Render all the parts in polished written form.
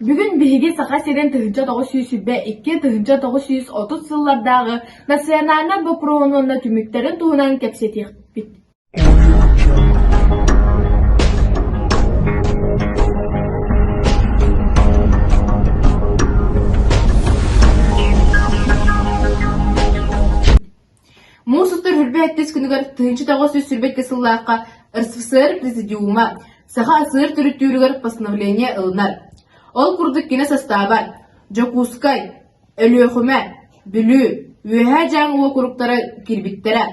Бүгүн биһиги Саха сирин 1922 1930 сыллардааҕы национальнай боппуруоһун уонна түмүктэрин туһунан кэпсэтиэхпит. Муус устар үрбэ сэттис күнүгэр 1922 сыллаахха РСФСР Президиума Саха АССР төрүттүүрүгэр постановление ылынар. Ол курдук кини састааба Дьокуускай, Өлүөхүмэ, Бүлүү, Үөһээ Дьааҥы уокуруктара киирбиттэрэ.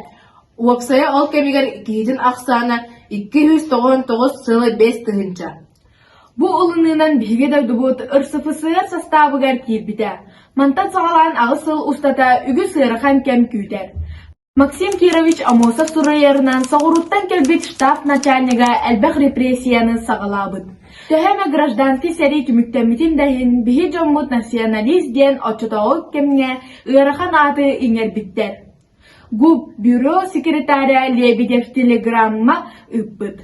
Уопсайа ол кэмигэр киһитин ахсаана 299,5 тыһыынча. Бу ылыныынан биһиги дойдубут РСФСР састаабыгар киирбитэ. Мантан саҕалаан аҕыс сыл устата үгүс ыарахан кэм күүтэр. Максим Кирович Аммосов суруйарынан соҕурууттан кэлбит штаб начальнига элбэх репрессияны саҕалаабыт. Төһө эмэ гражданскай сэрии түмүктэммитин да иһин, биһи дьоммут националист диэн оччотооҕу кэмҥэ ыарахан ааты иҥэрбиттэр. ГУП бюро секретаря Лебедев телеграмма ыыппыт.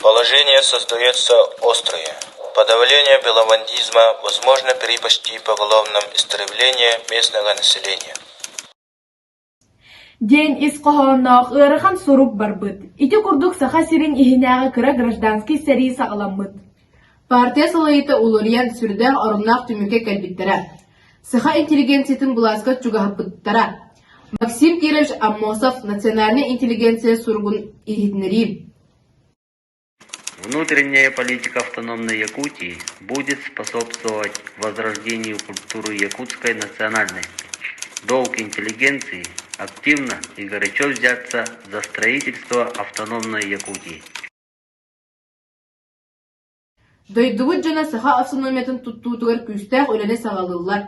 Положение создается острое. Подавление белобандизма возможно при почти поголовном истреблении местного населения. Диэн ис хоһоонноох ыарахан сурук барбыт. Ити курдук Саха сирин иһинээҕи кыра гражданскай сэрии саҕаламмыт. Партия салайыыта уларыйан, сүрдээх оруннаах түмүккэ кэлбиттэрэ. Саха интеллигенциятын былааска чугаһаппыттара. Максим Кирович Аммосов национальнай интеллигенция суругун иһитиннэриим. Внутренняя политика автономной Якутии будет способствовать возрождению культуры якутской национальности. Долг интеллигенции – активно и горячо взяться за строительство автономной Якутии. Дойдубут дьоно саха автономиятын туттуутугар күүстээх үлэни саҕалыыллар.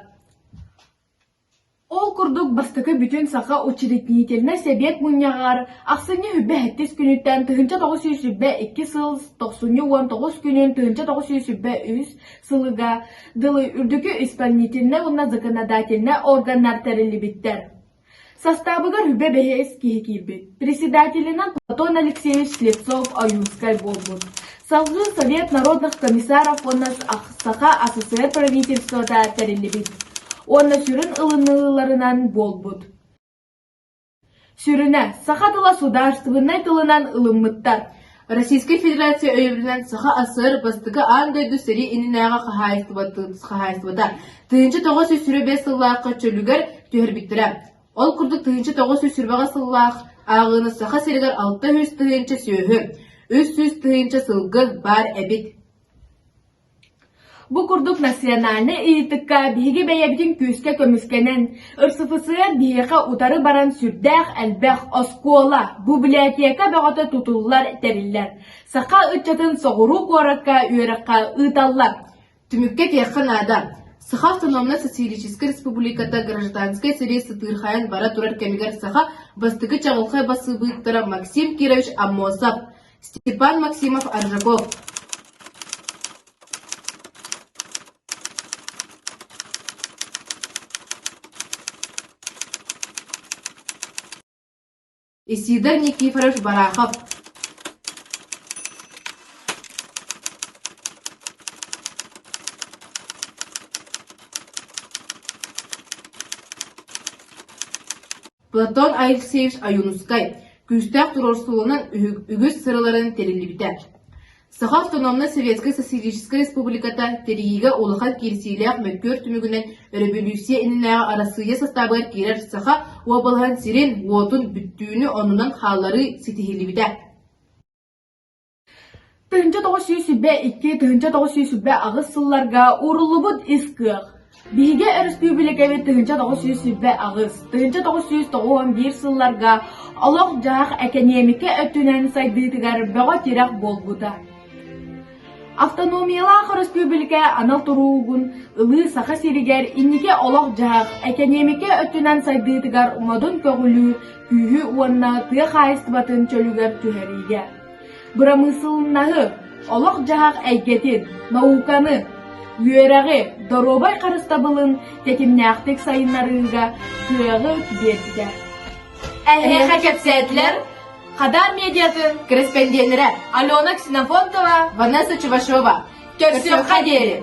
Ол курдук бастакы бүтүн Саха учредительнай сэбиэт мунньаҕар ахсынньы сүрбэ сэттис күнүттэн 1922 сыл тохсунньу 19 күнүн 1923 сылыга дылы үрдүкү исполнительнай уонна законодательнай органнар тэриллибиттэр. Састаабыгар үбэ бэһис киһи киирбит. Председателинэн Платон Алексеевич Слепцов-Ойуунскай буолбут. Салгыы Совет народных комиссаров уонна Саха АССР правительствота тэриллибит уонна сүрүн ылыныыларынан буолбут. Сүрүнэ, саха тыла судаарыстыбаннай тылынан ылыммыттар. Российскай Федерация өйөбүлүнэн Саха АССР бастакы аан дойду сэрии иннинээҕи хаһаайыстыбата 1925 сыллаахха чөлүгэр түһэрбиттэрэ. Ол курдук 1928 сыллаах ааҕыыны Саха сиригэр 600 тыһыынча сүөһү, 300 тыһыынча сылгы баар эбит. Бу курдук национальнай ыйытыкка биһиги бэйэбитин күүскэ көмүскэнэн, РСФСР биһиэхэ утары баран сүрдээх элбэх оскуола, библиотека бөҕөтө тутуллар, тэриллэр. Саха ыччатын соҕуруу куоракка үөрэххэ ыыталлар. Түмүккэ этиэххэ наада, Саха автономнай социалистическай республиката гражданскай сэрии сытыырхайан бара турар кэмигэр саха бастакы чаҕылхай бассабыыктара Максим Кирович Аммосов, Степан Максимов-Аржаков, Исидор Никифорович Барахов, Платон Алексеевич Ойуунускай күүстээх туруорсууланан үгүс сыраларын тэриллибитэ. Саха автономнай Советскай Социалистическай Республиката тэрийиигэ улахан киирсиилээх мөккүөр түмүгүнэн өрөбөлүүссүйэ иннинээҕи Арассыыйа састаабыгар киирэр Саха уобалаһын сирин-уотун бүттүүнү оннунан хаалларыы ситиһиллибитэ. 1922 1928 сылларга ууруллубут ис кыах. Биһиги өрөспүүбүлүкэбит 1928 1991 сылларга олох-дьаһах экэниэмикэ өттүнэн сайдыытыгар бөҕө тирэх буолбута. Автономиялаах өрөспүүбүлүкэ анал туруугун ылыы Саха сиригэр инники олох-дьаһах, экэниэмикэ өттүнэн сайдыытыгар модун көҕүлүүр күүһү уонна тыа хаһаайыстыбатын чөлүгэр түһэриигэ Бырамыысылыннаһы, олох-дьаһах эйгэтин, науканы, үөрэҕи, доруобай харыстабылын тэтимнээхтик сайыннарыыга кыаҕы биэрбитэ. Эһиэхэ кэпсээтилэр Хадар медиатын кэрэспэндиэннэрэ Алена Ксенофонтова, Ванесса Чувашова. Көрсүөххэ диэри!